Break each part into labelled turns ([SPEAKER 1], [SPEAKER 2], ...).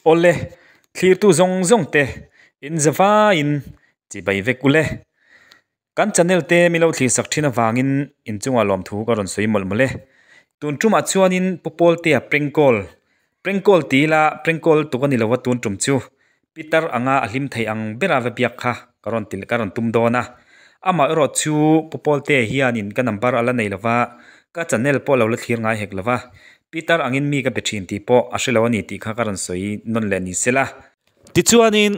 [SPEAKER 1] Awle, thlirtu zawng zawng te in zavaiin chibai vek ule. Kan channel te min lo thlir sak thin avangin inchungah lawmthu ka rawn sawi mawlh mawlh e. Tun tumah chuanin Pu Pawltea prank call, prank call ti ila prank call tuk a ni lova tun tum chu Pitar anga a hlim thei ang bera va biak kha ka rawn ti ka rawn tum dawn a. Amah erawh chu Pu Pawltea hianin ka number a la nei lova, ka channel pawh a lo la thlir ngai hek lova. Pitar angin mi ka be thin tih pawh a hre lo a ni tih kha ka rawn sawi nawn leh ni sela. Tichuanin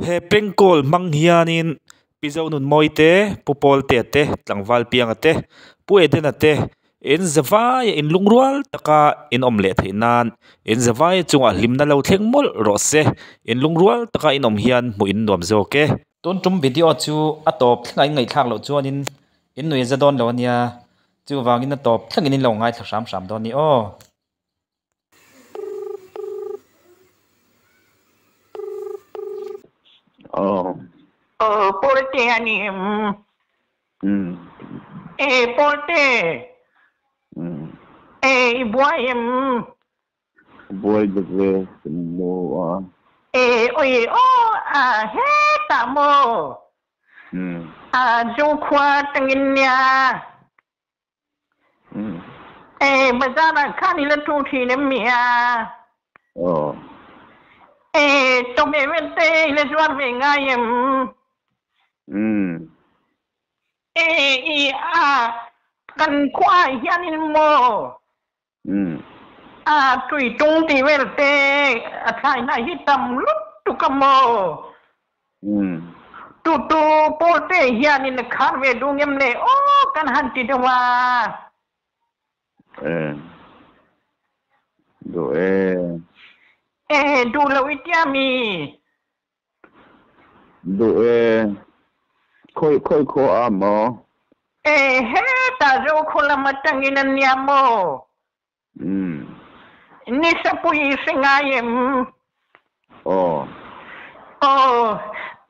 [SPEAKER 1] he prank call hmang hianin Pi Zonunmawii te, Pu Pawltea te, Tlangval Pianga te, Pu Edena te in zavaia in lungrual taka in awm leh theih nan in zavaia chungah hlimna lo thleng mawlh rawh se. In lungrual taka in awm hian hmuh in nuam zawk e. Tun tum video chu a tawp thlengah in ngaihthlak loh chuanin in nuih a za dawn lo a nia, chuvangin a tawp thlengin in lo ngaithla hram hram dawn ni aw.
[SPEAKER 2] Aw.
[SPEAKER 3] Aw Pawlte a ni em?
[SPEAKER 2] Umm.
[SPEAKER 3] E Pawlte.
[SPEAKER 2] Umm.
[SPEAKER 3] E i buai em?
[SPEAKER 2] Buai deuh ve ka mu a.
[SPEAKER 3] E oi aw a hetah maw?
[SPEAKER 2] Umm.
[SPEAKER 3] A Zokhua tangin nia. E bazar ah khan i la tu thin em mi a?
[SPEAKER 2] Aw.
[SPEAKER 3] E chawhmeh vel te i la zuar ve ngai em?
[SPEAKER 2] Umm.
[SPEAKER 3] E i a kan khua ah hianin maw?
[SPEAKER 2] Umm.
[SPEAKER 3] A tui tung tih vel te a thlaina hi tam lutuk a maw?
[SPEAKER 2] Umm.
[SPEAKER 3] Tu tu pawl te hianin a khar ve duh ngem le aw kan han ti deuh a.
[SPEAKER 2] E. Duh e.
[SPEAKER 3] E duh lo i tia mi?
[SPEAKER 2] Duh e. Khawi khawi khaw a maw?
[SPEAKER 3] E hetah zo khaw lam atangin a nia maw?
[SPEAKER 2] Umm.
[SPEAKER 3] Nisapui i hre ngai em?
[SPEAKER 2] Aw.
[SPEAKER 3] Aw.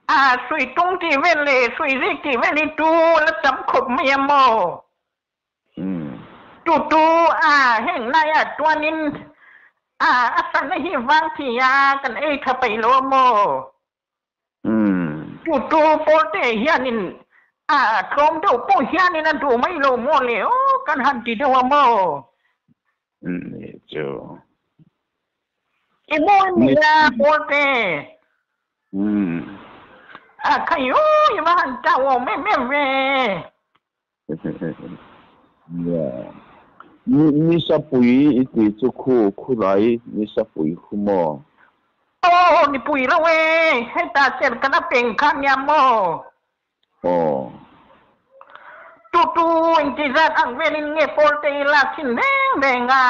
[SPEAKER 3] A sui tung tih vel leh sui zik tih vel hi tu la tam khawp mai a maw?
[SPEAKER 2] Umm.
[SPEAKER 3] Tu tu a heng laiah chuanin a a sana hi vang thi a kan ei tha peih lo a maw?
[SPEAKER 2] Umm.
[SPEAKER 3] Tu tu pawl te hianin a tlawm deuh pawh hianin a duh mai lo maw le aw kan han ti deuh a maw?
[SPEAKER 2] Umm ni chu.
[SPEAKER 3] I mawi mai a pawl te.
[SPEAKER 2] Umm.
[SPEAKER 3] A khai aw i va han chau awm em em ve.
[SPEAKER 2] Yeah. Ni nisapui i tih chu khu khulai nisapui khu maw?
[SPEAKER 3] Aw nipui lo e, heta cher kan a peng kha nia maw?
[SPEAKER 2] Aw.
[SPEAKER 3] Tu tu engtizat ang velin nge pawl te i lak thin reng reng a?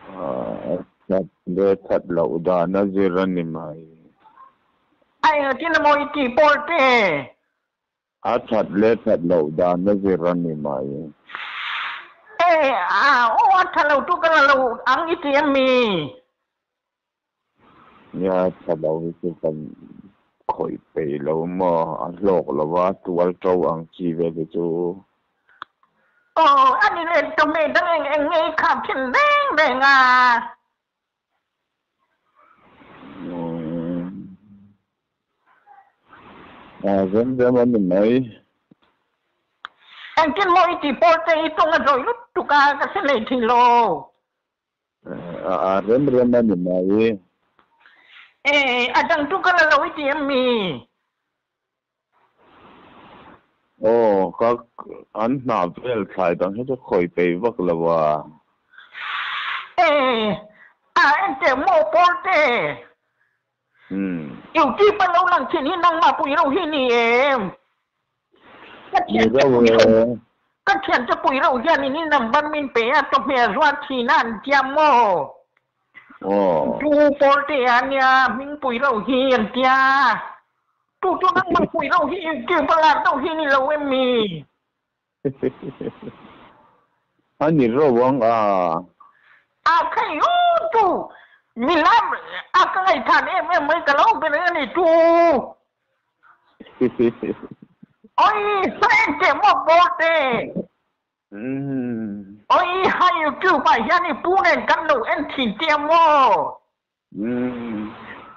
[SPEAKER 2] A that leh that loh dan a zir a ni mai.
[SPEAKER 3] A engtin emaw i tih pawl te?
[SPEAKER 2] A that leh that loh dan a zir a ni mai.
[SPEAKER 3] E, a aw a tha lo tu ka la lo ang i ti em mi?
[SPEAKER 2] Nia, tha lo hi chu kan khawih peih lo maw? A hlawk lo va, tual to ang chi vel hi chu.
[SPEAKER 3] Aw, a ni leh chawhmeh dang eng eng nge i khap thin reng reng a?
[SPEAKER 2] A rem rem a ni mai.
[SPEAKER 3] Engtin maw i tih pawh che i tung a zawi lutuk a, ka hre leh thei lo.
[SPEAKER 2] A rem rem a ni mai.
[SPEAKER 3] E, a dang chu ka la lo i ti em mi?
[SPEAKER 2] Aw, ka an hna vel thlai dang hi chu khawi peih vak lo a.
[SPEAKER 3] E, a enteh maw pawl te?
[SPEAKER 2] Umm.
[SPEAKER 3] Youtube a lo lang thin hi nangmah pui ro hi ni em? Ka
[SPEAKER 2] Ni
[SPEAKER 3] thiante
[SPEAKER 2] reuh
[SPEAKER 3] pui ro
[SPEAKER 2] e.
[SPEAKER 3] Ka thiante pui ro hian in i number min pe a chawhmeh a zuar thin a an tia maw?
[SPEAKER 2] Aw.
[SPEAKER 3] Tu pawl te a nia hming pui ro hi an tia. Tu chu nangmah pui ro hi youtube a lar deuh hi ni lo em mi?
[SPEAKER 2] A ni ro ang a.
[SPEAKER 3] A khai u chu mi lam a ka ngaihthlan em em mai ka lo be reng a ni chu. Oi heng che maw pawl te. Oi ha youtube ah hian i pu nen kan lo en thin che a maw.
[SPEAKER 2] Umm.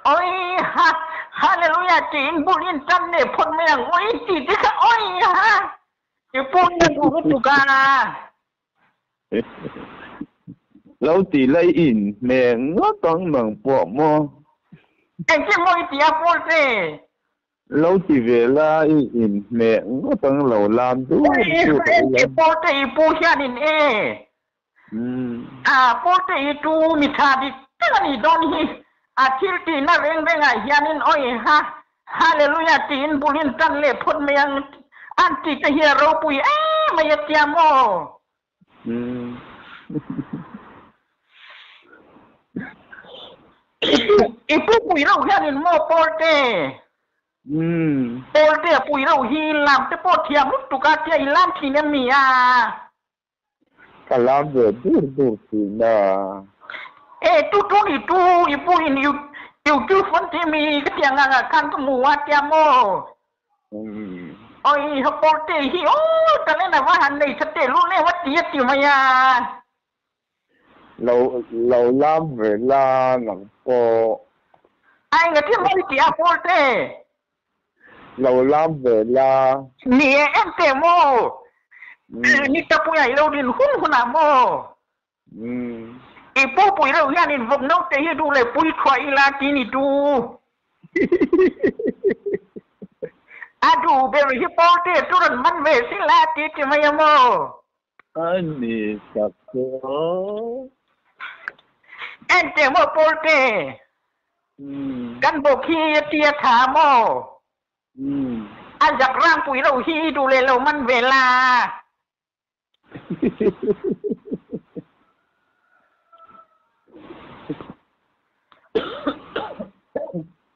[SPEAKER 3] Oi ha Hallelujah tiin bul in tan ne phawt mai ang oi ti te kha oi ha i pu in a duh lutuk a.
[SPEAKER 2] Lo ti lai in hmel ngawt ang nang pawh maw?
[SPEAKER 3] Engtin maw i ti a Paul te?
[SPEAKER 2] Lo ti ve la i in hmeh ngawt ang lo lam dur
[SPEAKER 3] Oi
[SPEAKER 2] dur
[SPEAKER 3] ha
[SPEAKER 2] ula.
[SPEAKER 3] engtin Paul te i pu hian in e. A Pawlte hi chu mi tha dik tak a nih dawn hi. A thil tihna reng rengah hianin awi ha Hallelujah tiin bulin tan leh phawt mai ang an tih te hi a ropui em mai a tia maw? I pu pui reuh hianin maw Pawlte? Pawlte a pui reuh hi lam te pawh thiam lutuk a tia i lam thin em mi a?
[SPEAKER 2] Ka lam ve dur dur thin a.
[SPEAKER 3] E tu tu ni tu i pu in you you tu phone ti mi ka tiang anga khan ka mu a tia maw. Oi ha por te hi o ta le na va han nei tha te lu le wa ti a ti mai a.
[SPEAKER 2] Lo lo lam ve la nang pawh.
[SPEAKER 3] Ai nga ti mai ti a por te.
[SPEAKER 2] Lo lam ve la.
[SPEAKER 3] Ni e em teh maw? Ni ta puia i lo din hun hun ah maw? I pu pui reuh hian in vawk naute hi duh leh pui thuah ila ti ni tu. A duh ber hi pawl te chu rawn man ve si la ti ti mai a maw?
[SPEAKER 2] A ni tak chu.
[SPEAKER 3] En teh maw pawl te. Kan bawk hi a ti a tha maw? A zak rang pui lo hi i duh leh lo man ve la.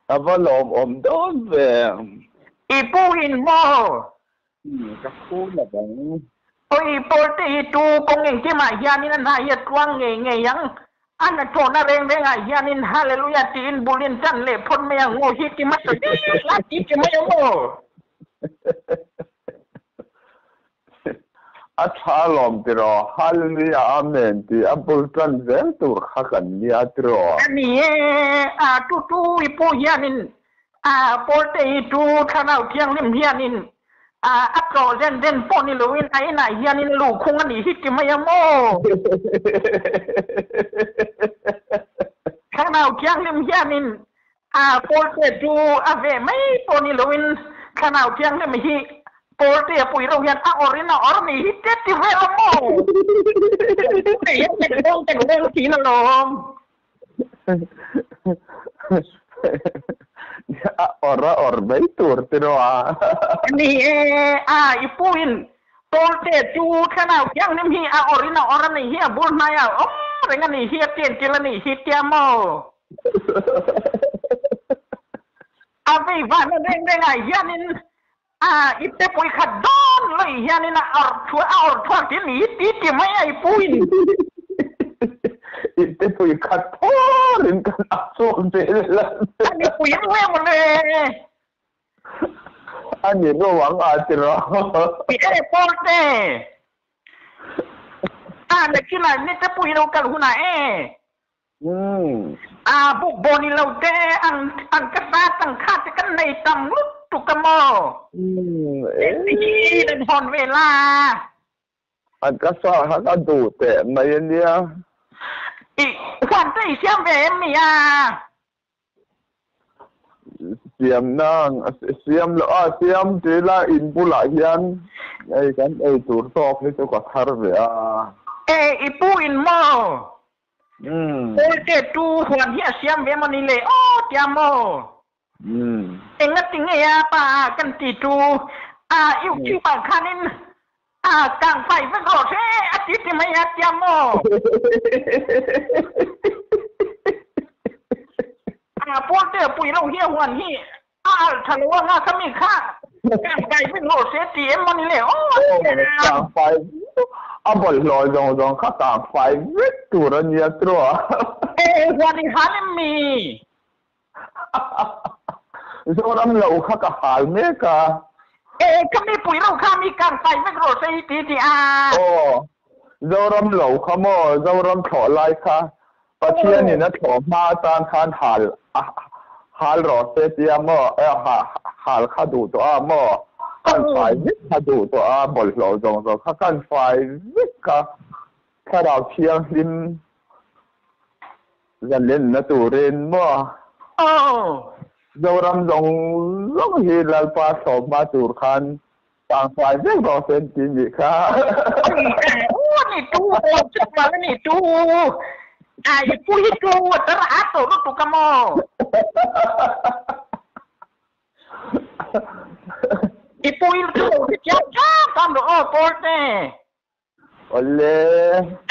[SPEAKER 2] A va lawmawm dawn ve.
[SPEAKER 3] I pu in maw?
[SPEAKER 2] Ka phu la bang.
[SPEAKER 3] Oi Pawlte hi tu kawng engkimah hianin a hna hi a tluang ngei ngei ang. A hnathawhna reng rengah hianin Hallelujah tiin bulin tan leh phawt mai ang aw hi ti hmasa zel a ti ti mai ang aw.
[SPEAKER 2] A tha lawm tiraw Hallelujah Amen tih a bul tan zel tur kha kan nia tiraw.
[SPEAKER 3] A ni e, a tu tu i pawh hianin a Pawlte hi tu Thlarau Thianghlim hianin A a tlawh zen zen pawh ni loin a inah hianin luhkhung a nih hi ti mai a maw? Thlarau Thianghlim hianin a Pawlte chu a veh mai pawh ni loin Thlarau Thianghlim hi Pawlte a pui lo hian a awrin a awr nih hi te ti vel a maw? Tunah hian kan leng kan leng thin alawm.
[SPEAKER 2] A awr a awr mai tur te rawh a.
[SPEAKER 3] Ni e, a i pu in Pawlte chu thlarau thianghlim hi a awr in a awr a nih hi a bul hnai a awm reng a nih hi a chenchilh a nih hi tia maw? A vei vahna reng reng ah hianin a i pe pui khat dawn lawih hianin a awrh chhuah a awrh chhuak tih a nih hi ti ti mai a i pu in.
[SPEAKER 2] I te pui khat thawrin kan a chhuak zel a.
[SPEAKER 3] A ni pui ang em le.
[SPEAKER 2] A ni ro ang a ti ro.
[SPEAKER 3] I e pawl te. A nakinah ni te pui lo kal hunah e. A buk bawn i lo te an an ka sa tang kha te kan nei tam lutuk a maw? Hi nan hawn ve la.
[SPEAKER 2] An ka sa kha ka duh teh mai a nia.
[SPEAKER 3] I huan te i siam ve em ni a?
[SPEAKER 2] Siam nang siam loh a siam ti la in bulah hian hei kan ei tur tawk hi chu ka thar ve a.
[SPEAKER 3] E i pu in maw? Pawlte tu huan hi a siam ve maw ni le aw tia maw? Enga ti nge a pa kan ti tu a YouTube ah khanin a kang fai vek rawh se a ti ti mai a tia maw? A pawlte a pui lo hi a huan hi a alh tha lo anga kha mi kha kang fai vek rawh se ti em maw ni le aw tia.
[SPEAKER 2] Kang fai a bawlhhlawh zawng zawng kha kang fai vek tur a nia tiraw.
[SPEAKER 3] E huan i hal em mi?
[SPEAKER 2] Zoram lo kha ka hal mek a.
[SPEAKER 3] E ka mi pui lo kha mi kang fai vek rawh se i ti ti a.
[SPEAKER 2] Aw Zoram lo kha maw Zoram thlawh lai kha. Pathianin a thlawh hma atan khan hal hal rawh se tia maw hal kha duh tawh a maw kan fai vek kha duh tawh a bawlhhlawh zawng zawng kha kan fai vek kha thlarau thianghlim zalenna turin maw Zoram zawng zawng hi Lalpa thlawh hma tur khan Tangfai vek rawh se an ti nih kha.
[SPEAKER 3] Aw ni tu aw chakmal ni tu ai pu hi tu tar a to lu tu ka maw i pu hi tu hi chiang chiang tam ro aw pawl te
[SPEAKER 2] Awle.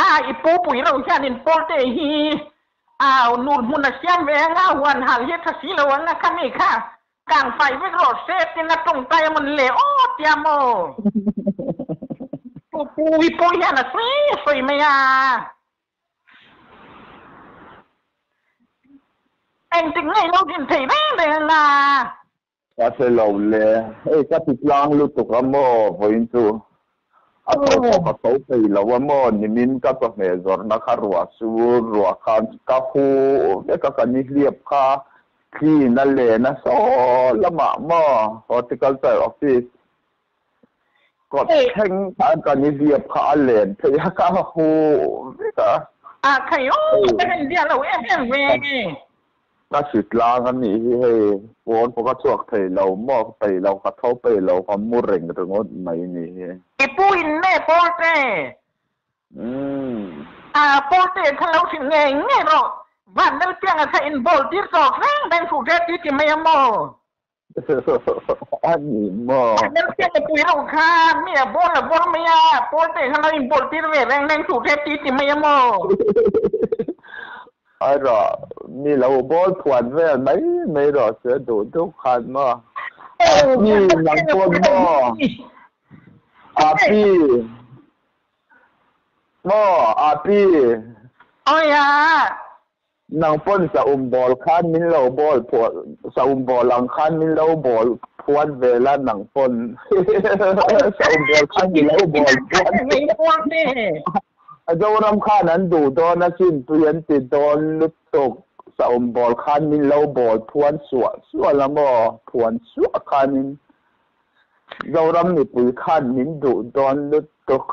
[SPEAKER 3] A i pu pui ro hian in pawl te hi au nur hmun a siam ve anga huan hal hi tha si lo anga kha mi kha kang fai vek rawh se tin a tawngtai a mawn le aw tia maw pu pu hi pawh hian a sawi sawi mai a engtik ngei lo din thei reng reng anga.
[SPEAKER 2] Ka hre lo le. Hei ka ti tlang lutuk a maw vawiin chu a tho pawh ka tho thei lo a maw nimin ka chawhmeh zawrhna kha ruah sur ruah khan ka hu vek a ka ni hliap kha clean a len a saw lamah maw horticulture office kawt thleng khan ka ni hliap kha a len phei a ka hu vek a.
[SPEAKER 3] A khai aw ka en bia lo em em ve.
[SPEAKER 2] Ka hri tlang a nih hi hei, pawn pawh ka chhuak thei lo maw, ka peih lo, ka tho peih lo, ka mu reng ringawt mai nih hi.
[SPEAKER 3] I pu in nge Pawlte?
[SPEAKER 2] Umm.
[SPEAKER 3] A, Pawlte kha lo hrilh ngei ngei rawh, Vanlalpianga kha in bawl tir tawk reng reng fuh ve ti ti mai a maw?
[SPEAKER 2] A ni maw?
[SPEAKER 3] Vanlalpianga pui ho kha mi a bawl a bawl mai a, Pawlte kha lo in bawl tir ve reng reng fuh ve ti ti mai a maw?
[SPEAKER 2] Ai rawh, mi lo bawl phuan vel mai mai rawh se duh duh khan maw. Api nang pawn maw? Api maw? Api.
[SPEAKER 3] Awi a.
[SPEAKER 2] Nang pawn saum bawl khan min lo bawl phuan, saum bawl ang khan min lo bawl phuan vel a nang pawn. Saum bawl khan mi lo bawl phuan. A Zoram khan an duh dawn asin tui an ti dawn lutuk saum bawl khan min lo bawl phuan suah suah la maw phuan suah khanin Zoram mipui khan min duh dawn lutuk.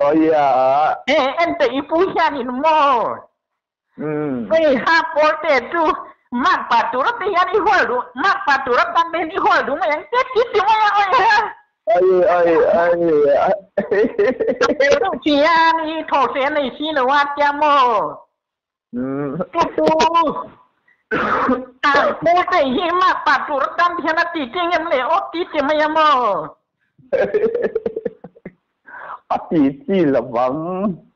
[SPEAKER 2] Aw yeah.
[SPEAKER 3] Ente i pu hianin maw Hei ha Pawlte chu makpa tura te hian i hual duh, makpa tura tan te hian i hual duh mai ang che ti ti mai a oi ha.
[SPEAKER 2] Oi oi oi.
[SPEAKER 3] A tel deuh chi a ni thaw se a nei si lo a tia maw. Tu tu. A Pawlte hi makpa tura tan te hian a ti ti ngem le aw ti ti mai a maw.
[SPEAKER 2] A ti chi lovang.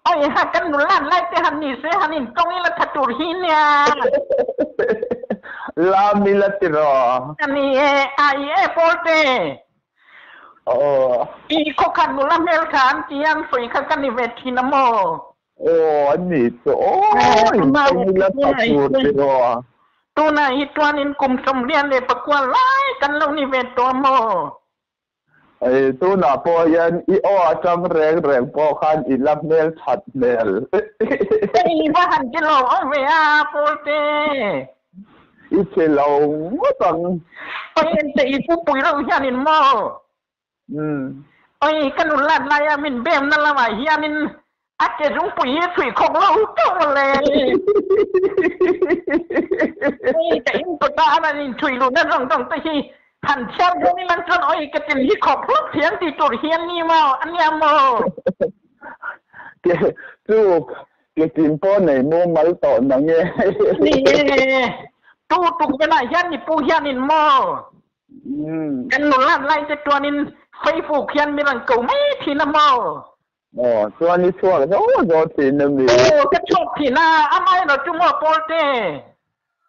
[SPEAKER 3] Oi ha kan nu lan lai te han ni se han in tawng ila tha tur hi nia.
[SPEAKER 2] Lam ila ti rawh.
[SPEAKER 3] Ka ni e, ai e Pawlte.
[SPEAKER 2] Aw.
[SPEAKER 3] I khawkhat nula hmel kha an ti a, an sawi kha ka ni ve thin a maw?
[SPEAKER 2] Aw an ni chu aw in tawng ila tha tur ti rawh.
[SPEAKER 3] Tunah hi chuanin kum 44 lai kan lo ni ve tawh a maw?
[SPEAKER 2] Ei, tunah pawh hian i aw atang reng reng pawh khan i la hmel that hmel.
[SPEAKER 3] Hei va han ti lo awm ve a, Pawlte.
[SPEAKER 2] I che lo ngawt ang.
[SPEAKER 3] Oi ente i pu pui reuh hianin maw?
[SPEAKER 2] Umm.
[SPEAKER 3] Oi ka nu lat laia min bemna lamah hianin a ke zungpui hi chhui khawk lo teuh mawle. Oi ka in kawta an an inchhui luhna zawng zawng te hi han chhiar dawn ilang chuan oi ka tin hi khawk hlawk thiam ti tur hi a ni maw a nia maw.
[SPEAKER 2] Ke chu ke tin pawh nei mumal tawh nang e.
[SPEAKER 3] Ni e, tu tuk velah hian ni pu hianin maw. Kan nulat lai te chuanin Facebook hian mi rawn ko mai thin a maw.
[SPEAKER 2] Aw, chuan i chhuak zo zo thin a mi?
[SPEAKER 3] Aw, ka chhuak thin a, amaherawh chu maw Pawlte?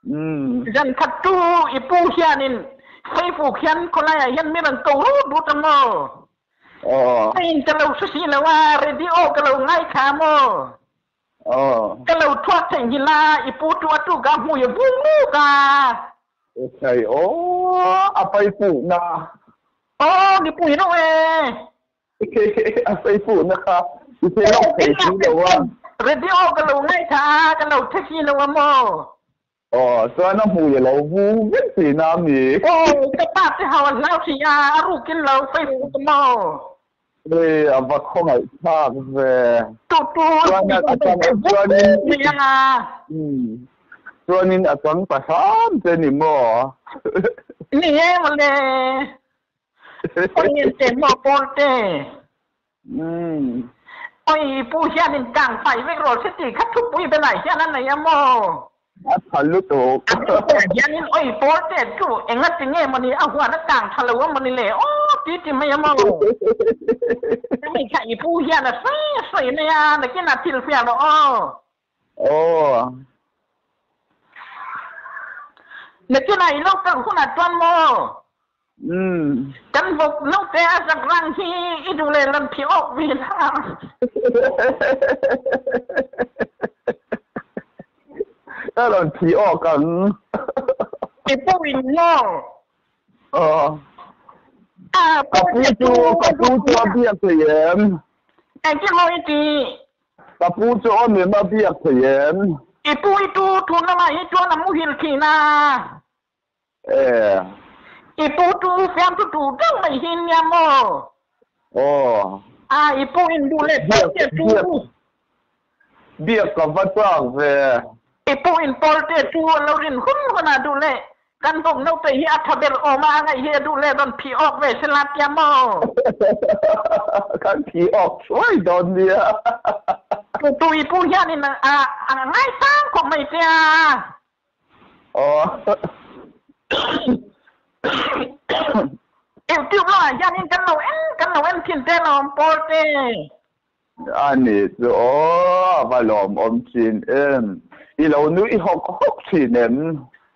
[SPEAKER 2] Umm.
[SPEAKER 3] Zan khat chu i pu hianin Facebook hian khawlaiah hian mi rawn ko rut rut a maw?
[SPEAKER 2] Aw.
[SPEAKER 3] Ka in ka lo hre si lo a, radio ka lo ngaithla a maw?
[SPEAKER 2] Aw.
[SPEAKER 3] Ka lo thuak theihnghilh a, i pu chu a tuk a, hmui a vung luk a.
[SPEAKER 2] Thei aw, a pai puhna.
[SPEAKER 3] Aw ni pui reuh e.
[SPEAKER 2] A feifuhna kha i hre lawk thei si lo a.
[SPEAKER 3] Radio ka lo ngaithla a, ka lo hre si lo a maw?
[SPEAKER 2] Aw, chuan a hmui a lo vu vek thin a mi.
[SPEAKER 3] Aw, ka pa te hau a hlau si a, a rukin lo feifuh ka maw?
[SPEAKER 2] Hei, a va khawngaih thlak ve.
[SPEAKER 3] Tu tu a hmui a lo vu vek mai a.
[SPEAKER 2] Chuanin a chang ta hram che ni maw?
[SPEAKER 3] Ni e mawle. Oi te maw pawl te. Oi pu hianin kang fai vek rawh se tih kha thupui benah hian a nei a maw?
[SPEAKER 2] A tha lutuk.
[SPEAKER 3] A thupui hianin oi pawl te chu enga ti nge mawni a huan a kang tha lo a mawni le aw ti ti mai a maw? Hemi kha i pu hian a sawi a sawi mai a, nakinah thil fiah rawh aw.
[SPEAKER 2] Aw.
[SPEAKER 3] Nakinah i lo kal hunah chuan maw? Kan vawk naute a zak rang hi i duh leh lam phih awk ve la.
[SPEAKER 2] Ka rawn phih awk ang.
[SPEAKER 3] I pu in maw?
[SPEAKER 2] Aw. Ka pu chu ka pu chu a biak thei em?
[SPEAKER 3] Engtin maw i tih?
[SPEAKER 2] Ka pu chu awm em a biak thei em?
[SPEAKER 3] I pu i tu thun lamah hi chuan a muhil thin a.
[SPEAKER 2] E.
[SPEAKER 3] I pu chu fiamthu tu deuh mai hi nia maw?
[SPEAKER 2] Aw.
[SPEAKER 3] A, i pu in duh leh pawl te chu.
[SPEAKER 2] Biak ka va chak ve.
[SPEAKER 3] I pu in pawl te chu a lo rin hun hun a duh leh kan vawk naute hi a tha ber awm a, a ngaih hi a duh leh rawn phih awk ve se la tia maw?
[SPEAKER 2] Kan phih awk thuai dawn nia.
[SPEAKER 3] Tu i pu hianin a ngaisang khawp mai che a.
[SPEAKER 2] Aw.
[SPEAKER 3] Youtube lamah hianin kan lo en kan lo en thin te lawm pawl te.
[SPEAKER 2] A ni chu aw, a va lawmawm thin em. I lo nui hawk hawk thin em?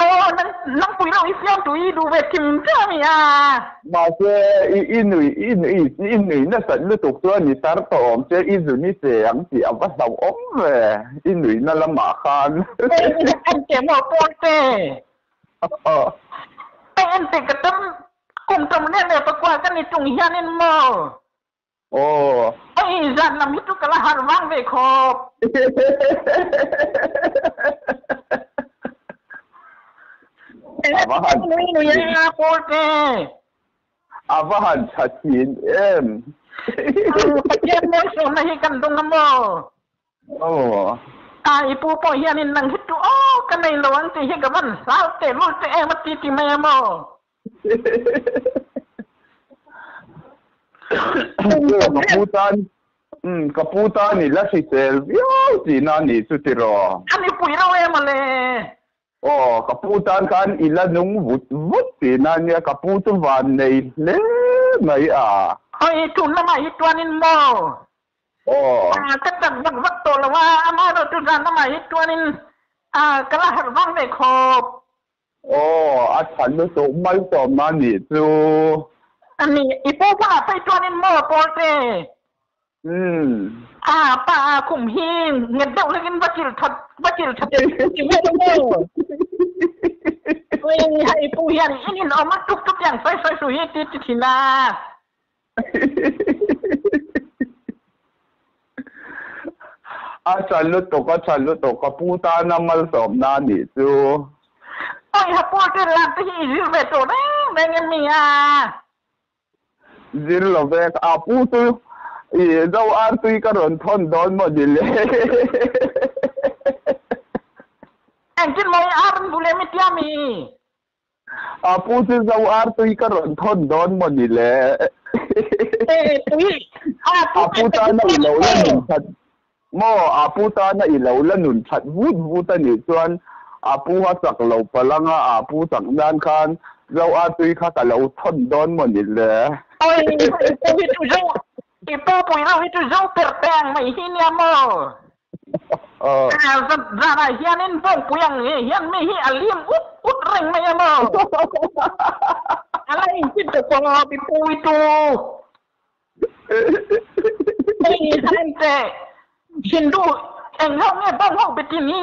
[SPEAKER 3] Aw, nang nangpui lo i siam tu i duh ve thim che a ni a.
[SPEAKER 2] Mahse, i i nui i nui i nui nasat lutuk chuan i tar tawh awm che, i zun i che ang tih a va hlauhawm ve, i nuihna lamah khan.
[SPEAKER 3] En teh maw pawl te. En teh ka tam kum tam leh leh pakua ka ni tung hianin maw.
[SPEAKER 2] Aw.
[SPEAKER 3] Hei zan lam hi chu ka la harh vang ve khawp.
[SPEAKER 2] A va han
[SPEAKER 3] Nui nui a pawl te.
[SPEAKER 2] A va han tha thin em.
[SPEAKER 3] Pathian mawisawmna hi kan dawng a maw?
[SPEAKER 2] Aw.
[SPEAKER 3] A i pu pawh hianin nang hi chu aw ka nei lo ang tih hi ka van hlau teh lul che em a ti ti mai a maw?
[SPEAKER 2] Ka pu tan ka pu tan i la hrisel viau tihna a nih chu tiraw?
[SPEAKER 3] A nipui reuh em ale.
[SPEAKER 2] Aw, ka pu tan khan i la nung vut vut tihna a nia, ka pu chu van nei hle mai a.
[SPEAKER 3] Hawi tun lamah hi chuanin maw?
[SPEAKER 2] Aw.
[SPEAKER 3] Ka chak vak vak tawh lo a, amaherawhchu chu zan lamah hi chuanin ka la harh vang ve khawp.
[SPEAKER 2] Aw, a tha lutuk malsawmna a nih chu.
[SPEAKER 3] A ni, i pu bulah phei chuanin maw pawl te?
[SPEAKER 2] Umm.
[SPEAKER 3] A, pa a khum hi nghet deuh hlekin va chil that, va chil that ti ve lo maw? Ui, hei pu hian in in awm a tuk tuk yang sawi sawi su hi ti ti thin a.
[SPEAKER 2] A tha lutuk, a tha lutuk, ka pu tana malsawmna a nih chu.
[SPEAKER 3] Awi ha pawl te lak te hi i zir ve tawh reng reng em mi a?
[SPEAKER 2] Zir lo ve, a pu chu i zo artui ka rawn thawn dawn maw ni le.
[SPEAKER 3] Engtin maw i ar an bul em i tia mi?
[SPEAKER 2] A pu chu zo artui ka rawn thawn dawn maw ni le. A pu tana i lo la nun that maw? A pu tana i lo la nun that vut vut a nih chuan a pu a chak lo palh anga a pu chak nan khan zo artui kha ka lo thawn dawn maw ni le.
[SPEAKER 3] Oi, i pu hi chu zo, i pu pui lo hi chu zo per te ang mai hi nia maw? Zanah hianin bawngpui ang nge hian mi hi a lim ut ut reng mai a maw? A la inchit ta pawh i pu i tu. Hei han teh Hindu eng ho nge bawng ho bitin hi?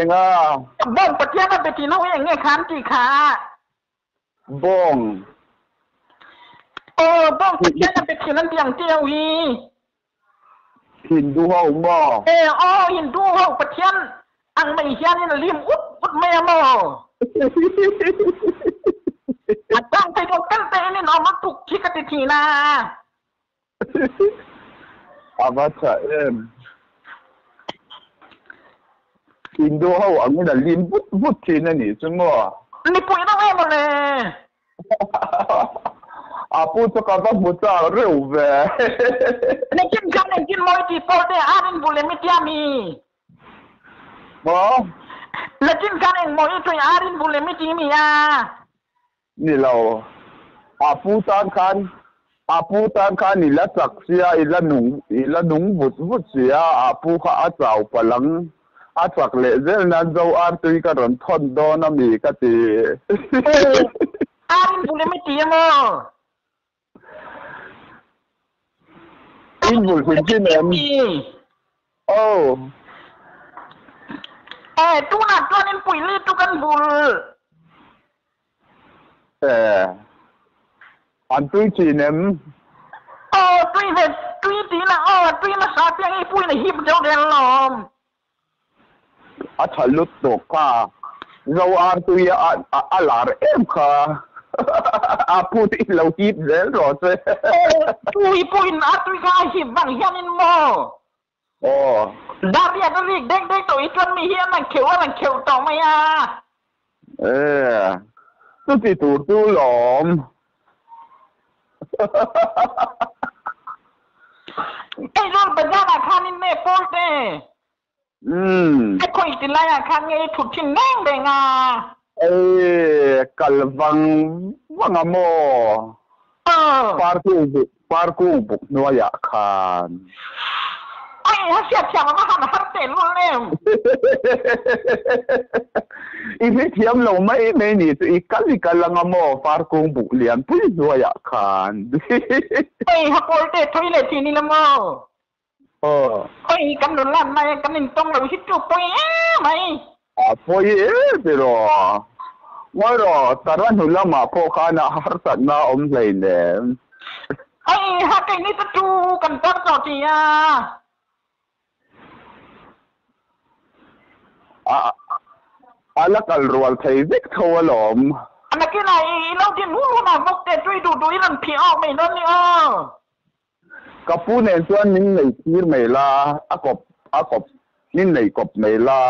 [SPEAKER 2] Enga?
[SPEAKER 3] Bawng Pathian a bitin ho hi eng nge khan tih kha?
[SPEAKER 2] Bawng.
[SPEAKER 3] เออบ้องตะเกียนเป็นเขียนเตียงเตียวฮี
[SPEAKER 2] หินดูเฮาบ่
[SPEAKER 3] เอออ๋อหินดูเฮาปะเทียนอังไม่เฮียนี่ริมอุดอุดแม่มออาจารย์ไปโดนกันเตนี่นอมาตุกชิกติทีนา
[SPEAKER 2] อาบัตเอ็มหินดูเฮาอังน่ะริมบุดบุดทีนั่นนี่จังบ่
[SPEAKER 3] นี่ปุ๋ยต้องเอ็มเลย
[SPEAKER 2] อาปูจะกลับมาจ้าเร็วเว้
[SPEAKER 3] ในกินกันในกินมอยตีโปเตอารินบุเลมิตยามี
[SPEAKER 2] บ่
[SPEAKER 3] และกินกันเองมอยตัวอารินบุเลมิตีมีอ่ะ
[SPEAKER 2] นี่เราอาปูตานคันอาปูตานคันอีละจักเสียอีละหนุ่งอีละหนุ่งบุดบุดเสียอาปูขาอาเจ้าปลังอาจักเละเจนันเจ้าอาตุยกระรอนทอนดอนามีกะตี
[SPEAKER 3] อารินบุเลมิตีมอ
[SPEAKER 2] อินบุลคุณที่เนมโอ้
[SPEAKER 3] เออตัวน่ะตัวนี้ปุ๋ยลีตุกันบุล
[SPEAKER 2] เอออันตุยจีเนม
[SPEAKER 3] โอ้ตุยเวตุยตีนะโอ้ตุยมาสาเปียงไอ้ปุ๋ยน่ะหิบเจ้าเดนลอม
[SPEAKER 2] อัฐลุตตกค่ะเราอาตุยอาอาลาร์เอ็มค่ะอาพูดเราฮิบแล้วรอเจ้
[SPEAKER 3] ตุยปุ๋ยนะตุยข้าหิบบางเฮียนินโม
[SPEAKER 2] โอ้
[SPEAKER 3] ดาเรียก็เรียกเด็กเด็กตัวอีจนมีเฮียมันเขียวมันเขียวต่อไม่อ่ะ
[SPEAKER 2] เออตุติตูตูหลอม
[SPEAKER 3] ไอ้รุ่นปัญญาคานินเม่โป๊เต้
[SPEAKER 2] อืม
[SPEAKER 3] ไอ้คนอีกทีไรอ่ะคันไงถูกชิ้นแน่งเบงอ่ะ
[SPEAKER 2] เอ้กัลวังวังอโม
[SPEAKER 3] เออ
[SPEAKER 2] ปาร์กูบุปาร์กูบุกนัวยคาน
[SPEAKER 3] ไอ้ฮะเสียเสียมันมาหันหันเตะรุ่นเล่ม
[SPEAKER 2] อีพี่เทียมเราไม่ไม่นี่อีกัลกัลงอโมปาร์กูบุกเลียนปุ้ยนัวยคาน
[SPEAKER 3] ไอ้ฮะโปเต้ทุยเลยทีนี้ละโม
[SPEAKER 2] เออ
[SPEAKER 3] ไอ้กันโดนลั่นไม่กันนินตรงเราคิดจุกปุ้ยไหม
[SPEAKER 2] อ่ะปุ้ยเอ๊ะเดี๋ยวว่าเราแต่ละหนุ่มละมาพอขานะฮาร์สันนะอมเลยเนี่ย
[SPEAKER 3] ไอ้ฮะไก่นี่ตะจูกันตั้งต่อจีอ่ะ
[SPEAKER 2] อ่ะอะละกัลรวลไทยวิกทวลอม
[SPEAKER 3] อันนั้นกี่ไหนเราที่นู้นน่ะมกเตจุยดูดูนั่นพี่ออกไม่นั่นนี่อ๋อ
[SPEAKER 2] กับปูเนี่ยส่วนนิ่งในทีไม่ละอากบอากบนิ่งในกบไม่ละ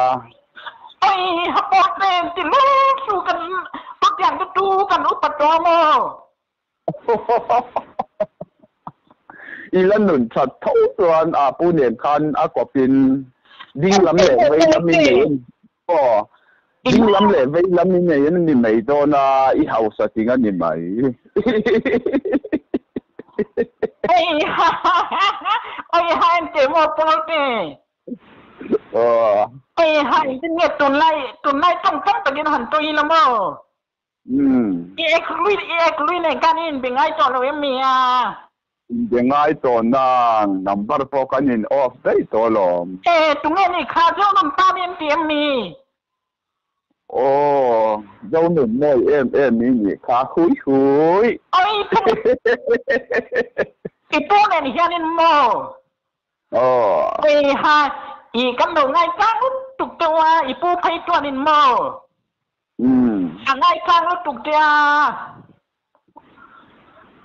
[SPEAKER 3] ไอ้ฮะปอเตติลูกสู้กันทุกอย่างตะจูกันอุปตโม
[SPEAKER 2] อีละหนุนชัดเท่าส่วนอาปูเนี่ยคันอากบปินดิ้งลำเหล่ไว้ลำมีเนี่ยก็ดิ้งลำเหล่ไว้ลำมีเนี่ยนี่ไม่โดนอ่ะอีเฮาสติงอันนี่ไม่
[SPEAKER 3] ไอ้ฮะไอ้ฮะเจมอปอเต
[SPEAKER 2] เออ
[SPEAKER 3] ไอ้ฮะเนี่ยตุนไล่ตุนไล่ต้องต้องตะกินหันตัวอีละโม
[SPEAKER 2] อืม
[SPEAKER 3] เอ็กลุยเอ็กลุยในการนี้เป็นไงจอเราเอ็มมีอ่ะ
[SPEAKER 2] เป็นไงตัวนางนัมเบอร์โฟกันอินออฟได้ตัวลม
[SPEAKER 3] เอตรงนี้นี่ข้าเจ้าน้ำตาเอ็มเตียมมี
[SPEAKER 2] โอ้เจ้าหนุ่มน้อยเอ็มเอ็มนี่นี่ขาคุยคุย
[SPEAKER 3] ไอ้พวกอีตัวเนี่ยนี่เฮียนี่โม
[SPEAKER 2] โอ้
[SPEAKER 3] ไอ้ฮะอีกันหนูไงจ้างตุกตัวอีปูไพตัวนี่โม
[SPEAKER 2] อืม
[SPEAKER 3] อ่ะไงจ้างตุกเตีย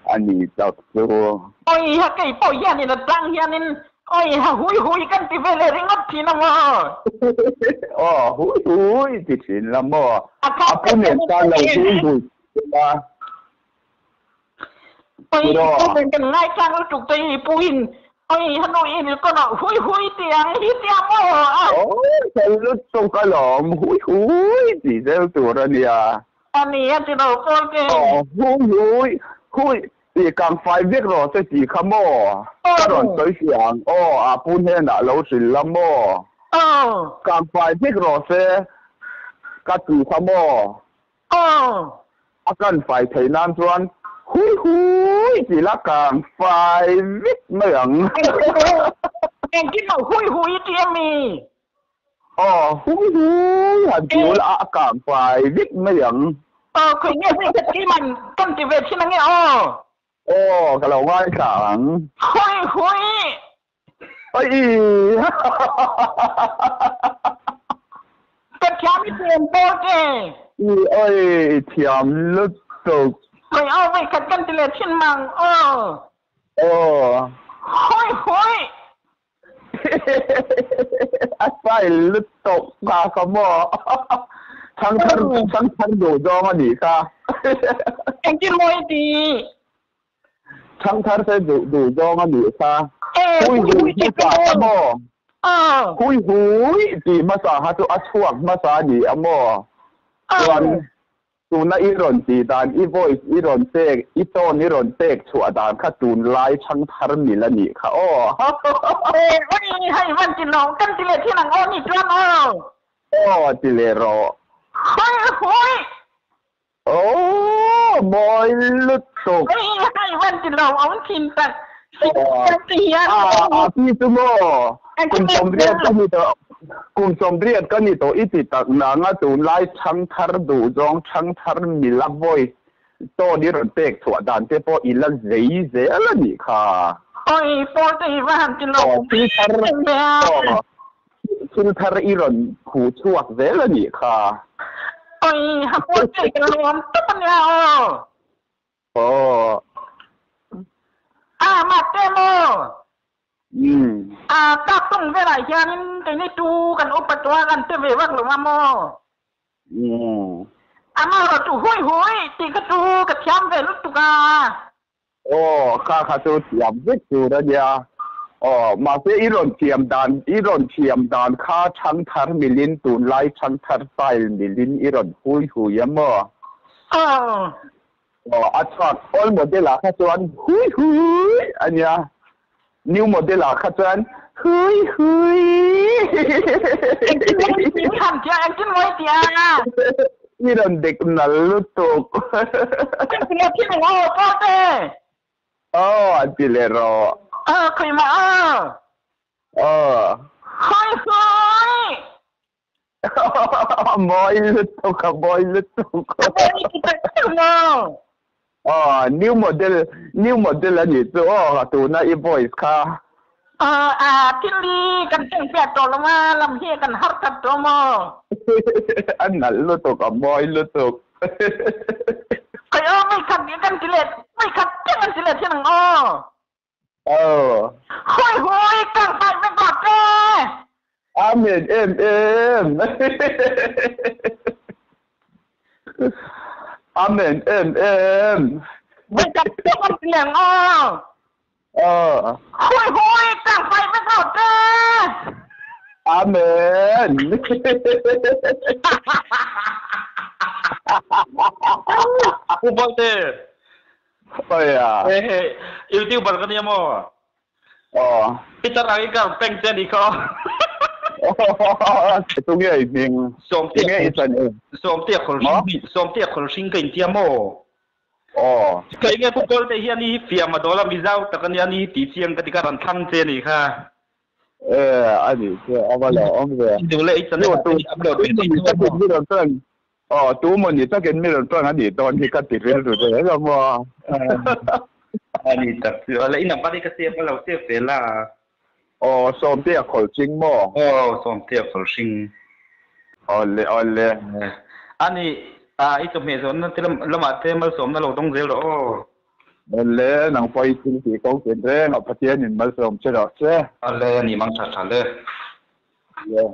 [SPEAKER 2] อันนี้จับตัว
[SPEAKER 3] โอ้ยฮะไก่ปอยเฮียนี่ละจ้างเฮียนี่โอ้ยฮะหุยหุยกันติเวเลริงอทีนะโม
[SPEAKER 2] อ๋อหุยหุยติดสินละโม
[SPEAKER 3] อ่ะ
[SPEAKER 2] อาปูเนี่ยตาเราหุยหุยนะ
[SPEAKER 3] โอ้ยปูเป็นกันไงจ้างตุกตัวอีปูอินโอ้ยฮะโนอินก็เนาะหุยหุยเตียงฮิเตียงโมอ่ะ
[SPEAKER 2] โอ้ยฉันรู้ตัวกะหลอมหุยหุยตีเจ้าตัวระเนี่ย
[SPEAKER 3] อันนี้ที่เราโกนเอง
[SPEAKER 2] อ๋อหุยหุยหุยตีกลางไฟเรียกรอจะตีขโมกระดอนสวยเสียงอ๋ออาปูเนี่ยน่ะเราสิละโม
[SPEAKER 3] เออก
[SPEAKER 2] ลางไฟเรียกรอเซกะตีขโม
[SPEAKER 3] เออ
[SPEAKER 2] อาการไฟไทยน้ำส่วนหุยหุยตีละกลางไฟวิกเมือง
[SPEAKER 3] เองกินเอาหุยหุยเตียมี
[SPEAKER 2] อ๋อหุยหุยหันผิวละอากาศไฟวิกเมือง
[SPEAKER 3] เออคือเนี่ยที่มันกันติเวที่นั่นไงอ๋อ
[SPEAKER 2] Aw, ka lo ngaithla ang.
[SPEAKER 3] Hui hui!
[SPEAKER 2] Oi!
[SPEAKER 3] Ka thiam i thiam pawl che.
[SPEAKER 2] I oi, i thiam lutuk.
[SPEAKER 3] Hui aw, vawikhat kan ti leh thin mang aw.
[SPEAKER 2] Aw.
[SPEAKER 3] Hui hui!
[SPEAKER 2] A style lutuk kha ka maw. Thangthar thangthar duh zawng a nih kha.
[SPEAKER 3] Engtin maw i ti?
[SPEAKER 2] Thangthar te duh duh zawng a nih kha. Hui hui hmasa kha maw? Hui hui tih hmasa kha chu a chhuak hmasa a ni a maw? Chuan tuna i rawn tih dan, i voice i rawn pek, i tone i rawn pek chhuah dan kha tunlai thangthar mil a nih kha aw.
[SPEAKER 3] Ui hei van ti lo, kan ti leh thin ang aw ni chuan aw.
[SPEAKER 2] Aw ti leh rawh.
[SPEAKER 3] Hui hui.
[SPEAKER 2] Aww mawi lutuk.
[SPEAKER 3] Hei hei van ti lo awm thin tak siam te hian.
[SPEAKER 2] A a pi chu maw kum sawmriat ka ni tawh kum sawmriat ka ni tawh i ti tak nanga tunlai thangthar duh zawng thangthar mila voice tone i rawn pek chhuah dan te pawh i la zei zel a nih kha.
[SPEAKER 3] Oi pawl te hi va han ti lo
[SPEAKER 2] thil thar Thil thar i rawn phu chhuak zel a nih kha.
[SPEAKER 3] Oi, ha pawl che ka lawm tawp a nia aw.
[SPEAKER 2] Aw.
[SPEAKER 3] A mahse maw?
[SPEAKER 2] Umm.
[SPEAKER 3] A kap tung velah hianin keini tu kan upa tua kan che ve vak lo a maw?
[SPEAKER 2] Umm.
[SPEAKER 3] Amaherawh chu hui hui tih kha chu ka thiam ve lutuk a.
[SPEAKER 2] Aw, kha kha chu thiam vek tur a nia. Aw, mahse i rawn thiam dan, i rawn thiam dan kha thangthar milin tunlai thangthar style milin i rawn hui hui a maw?
[SPEAKER 3] Aw.
[SPEAKER 2] Aw, a chhuak old model ah kha chuan hui hui a nia, new model ah kha chuan hui hui.
[SPEAKER 3] Engtin mawi tih khan tia, engtin mawi tia.
[SPEAKER 2] I rawn dek nal lutuk.
[SPEAKER 3] Kan ti leh thin ang aw Pawlte.
[SPEAKER 2] Aw an ti leh rawh.
[SPEAKER 3] Aw khawi mah aw.
[SPEAKER 2] Aw.
[SPEAKER 3] Hawi hawi.
[SPEAKER 2] A mawi lutuk a mawi lutuk.
[SPEAKER 3] A mawi ti tak tak maw.
[SPEAKER 2] Aw new model new model a nih chu aw a tuna i voice kha.
[SPEAKER 3] Aw a thil hi kan teng piah tawh lo a lam hi kan har that tawh maw.
[SPEAKER 2] A nalh lutuk a mawi lutuk.
[SPEAKER 3] Khawi aw mei khat kan ti leh mei khat teng an ti leh thin ang aw.
[SPEAKER 2] Aw.
[SPEAKER 3] Hawi hawi kang fai vek rawh che.
[SPEAKER 2] Amen em em. Amen em em.
[SPEAKER 3] Vei tak tak an ti leng aw.
[SPEAKER 2] Aw.
[SPEAKER 3] Hawi hawi kang fai vek rawh che.
[SPEAKER 2] Amen.
[SPEAKER 4] Pu Balte.
[SPEAKER 2] Oi a.
[SPEAKER 4] He YouTuber ka nia maw?
[SPEAKER 2] Aw.
[SPEAKER 4] Peter ang i kar peng che ni kha.
[SPEAKER 2] Tu nge i hming?
[SPEAKER 4] Sawmtea
[SPEAKER 2] Nge i chan e?
[SPEAKER 4] Sawmtea khawlhring Sawmtea khawlhring ka intia maw?
[SPEAKER 2] Aw.
[SPEAKER 4] Ka enge pu Kawlte hian i fiam a dawl a Mizo tak ania ni tih chiang ka ti ka rawn thlang che ni kha.
[SPEAKER 2] E a ni che a va lo awm ve.
[SPEAKER 4] Duh leh i channel ah te hi upload ve thei chu maw?
[SPEAKER 2] Aw, tu maw ni takin mi rawn tawng a nih dawn hi ka ti rilru zel a maw.
[SPEAKER 4] A ni tak chu. Ala i number hi ka save a lo save ve la.
[SPEAKER 2] Aw, Sawmtea Khawlhring maw?
[SPEAKER 4] Aw, Sawmtea Khawlhring.
[SPEAKER 2] Awle, awle.
[SPEAKER 4] A ni, i chawhmeh zawnna te lamah te malsawmna lo dawng zel rawh aw.
[SPEAKER 2] Awle, nang pawh i thil tih ko ken reng a, Pathianin malsawm che rawh che.
[SPEAKER 4] Awle, a ni mang tha tha le.
[SPEAKER 2] Yeah.